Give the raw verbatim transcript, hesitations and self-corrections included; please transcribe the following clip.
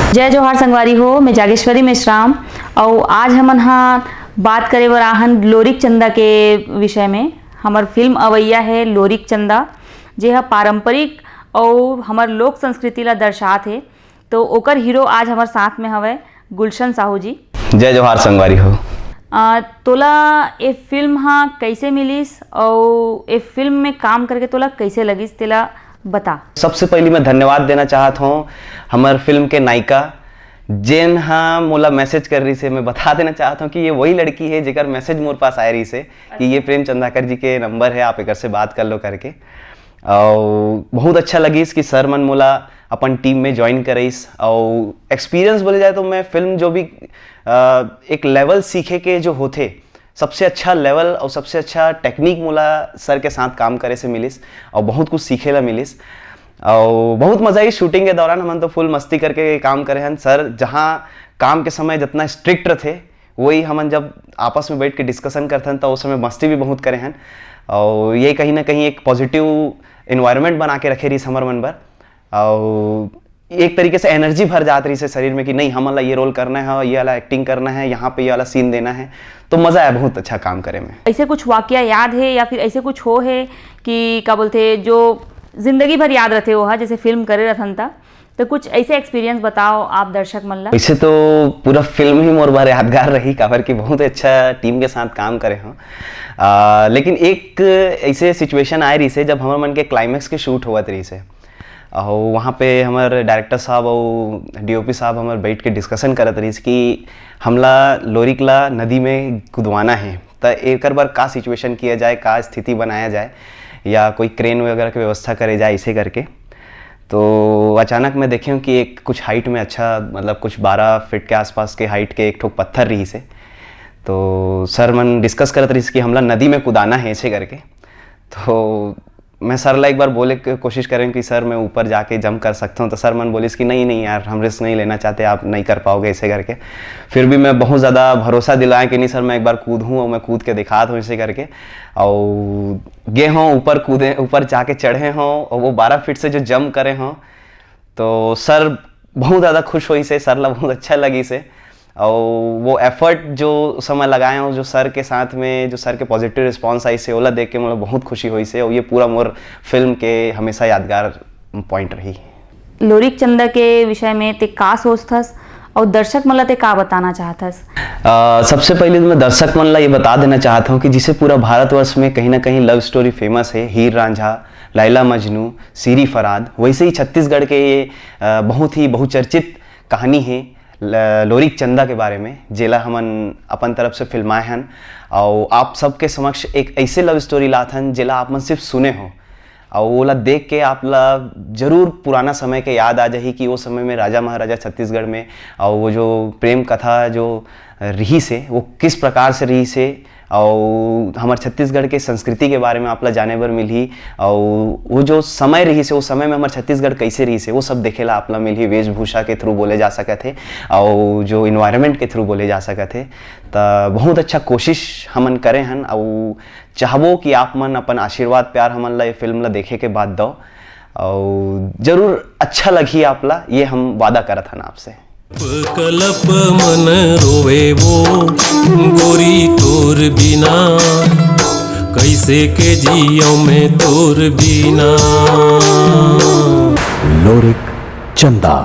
जय जोहार संगवारी हो, मैं जागेश्वरी मेश्राम। अउ आज हमन हा बात करे बर आहन लोरिक चंदा के विषय में। हमर फिल्म अवैया है लोरिक चंदा, जे ह पारंपरिक अउ हमर लोक संस्कृति ला दर्शात हे। तो ओकर हीरो आज हमर साथ में हवय गुलशन साहू जी। जय जोहार संगवारी हो। आ, तोला ए फिल्म हा कैसे मिलिस अउ ए फिल्म में काम करके तोला कैसे लगिस, तेला बता। सबसे पहली मैं धन्यवाद देना चाहत हूँ हमर फिल्म के नायिका, जेन हा मोला मैसेज कर रही से। मैं बता देना चाहत हूँ कि ये वही लड़की है जेकर मैसेज मोर पास आए रही से कि ये प्रेम चंदाकर जी के नंबर है, आप एकर से बात कर लो करके। और बहुत अच्छा लगिस कि सर मन मोला अपन टीम में ज्वाइन करइस। और एक्सपीरियंस बोले जाए तो मैं फिल्म जो भी अ, एक लेवल सीखे के जो होथे, सबसे अच्छा लेवल और सबसे अच्छा टेक्निक मोला सर के साथ काम करे से मिलिस और बहुत कुछ सीखे ला मिलिस। और बहुत मजा आई शूटिंग के दौरान। हमन तो फुल मस्ती करके काम करे हन। सर जहाँ काम के समय जितना स्ट्रिक्ट रथे, वही हमन जब आपस में बैठ के डिस्कशन करथन तो उस समय मस्ती भी बहुत करे हन। और ये कहीं ना कहीं एक पॉजिटिव इन्वायरमेंट बना के रखे रही हमर मन बर। और एक तरीके से एनर्जी भर जात रही से शरीर में कि नहीं, हमन ला ये रोल करना है, ये वाला एक्टिंग करना है, यहाँ पे ये वाला सीन देना है। तो मजा आया बहुत अच्छा काम करे में। ऐसे कुछ वाकया याद है या फिर ऐसे कुछ हो है कि का बोलते, जो जिंदगी भर याद रहते हो हा, जैसे फिल्म करे रहथन ता, तो कुछ ऐसे एक्सपीरियंस बताओ आप दर्शक मन ला। वैसे तो पूरा फिल्म ही मोर बर यादगार रही, काबर कि बहुत अच्छा टीम के साथ काम करे हूँ। आ, लेकिन एक ऐसे सिचुएशन आए रही से जब हमर मन के क्लाइमैक्स के शूट होवत रही से, और वहाँ पे हमर डायरेक्टर साहब और डीओपी साहब हमर बैठ के डिस्कशन करत रहिस कि हमला लोरिक ला नदी में कुदवाना है, त एकर बर का सिचुएशन किया जाए, का स्थिति बनाया जाए या कोई क्रेन वगैरह की व्यवस्था करे जाए, इसे करके। तो अचानक मैं देखे हूँ कि एक कुछ हाइट में अच्छा, मतलब कुछ बारह फीट के आसपास के हाइट के एक ठोक पत्थर रही से। तो सर मन डिस्कस करत रहिस कि हमला नदी में कुदाना है, ऐसे करके। तो मैं सर ला एक बार बोले के कोशिश करें कि सर, मैं ऊपर जाके जंप कर सकता हूँ, तो सर मन बोलिस कि नहीं नहीं यार, हम रिस्क नहीं लेना चाहते, आप नहीं कर पाओगे, ऐसे करके। फिर भी मैं बहुत ज़्यादा भरोसा दिलाया कि नहीं सर, मैं एक बार कूद हूँ और मैं कूद के दिखात हूँ, ऐसे करके। और गे हों ऊपर, कूदे, ऊपर जाके चढ़े हों और वो बारह फीट से जो जंप करे हों, तो सर बहुत ज़्यादा खुश होइस हे, सर ला बहुत अच्छा लगिस हे। और वो एफर्ट जो समय लगाए हों, जो सर के साथ में, जो सर के पॉजिटिव रिस्पॉन्स आइस हे, ओला देख के मोला बहुत खुशी होइस हे। और ये पूरा मोर फिल्म के हमेशा यादगार पॉइंट रही। लोरिक चंदा के विषय में ते का सोचथस और दर्शक मन ला ते का बताना चाहथस? अ, सबसे पहले तो मैं दर्शक मन ला ये बता देना चाहता हूँ कि जिसे पूरा भारतवर्ष में कहीं ना कहीं लव स्टोरी फेमस है, हीर रांझा, लैला मजनू, सीरी फरहाद, वैसे ही छत्तीसगढ़ के ये, अ, बहुत ही बहुचर्चित कहानी है ल-, लोरिक चंदा के बारे में, जेला हमन अपन तरफ से फिल्माए हन। और आप सबके समक्ष एक ऐसे लव स्टोरी लात हन, जेला आप मन सिर्फ सुने हो, और ओला देख के आप ला जरूर पुराना समय के याद आ जाही कि वो समय में राजा महाराजा छत्तीसगढ़ में, और वो जो प्रेम कथा जो रिहिस हे, वो किस प्रकार से रिहिस हे, और हमर छत्तीसगढ़ के संस्कृति के बारे में आप ला जाने बर मिलही, और वो जो समय रिहिस हे, वो समय में हमर छत्तीसगढ़ कैसे रिहिस हे, वो सब देखे ला आप ला मिलही। वेशभूषा के थ्रू बोले जा सकत हे, और जो इन्वायरमेंट के थ्रू बोले जा सकत हे। त बहुत अच्छा कोशिश हमन करे हन, और चाहबो कि आप मन अपन आशीर्वाद, प्यार हमन ला ये फिल्म ला देखे के बाद दो, और जरूर अच्छा लगही आप ला, ये हम वादा करत हन आपसे। कलप मन रोवे वो गोरी तोर बिना, कैसे के जियो मैं तोर बिना। लोरिक चंदा।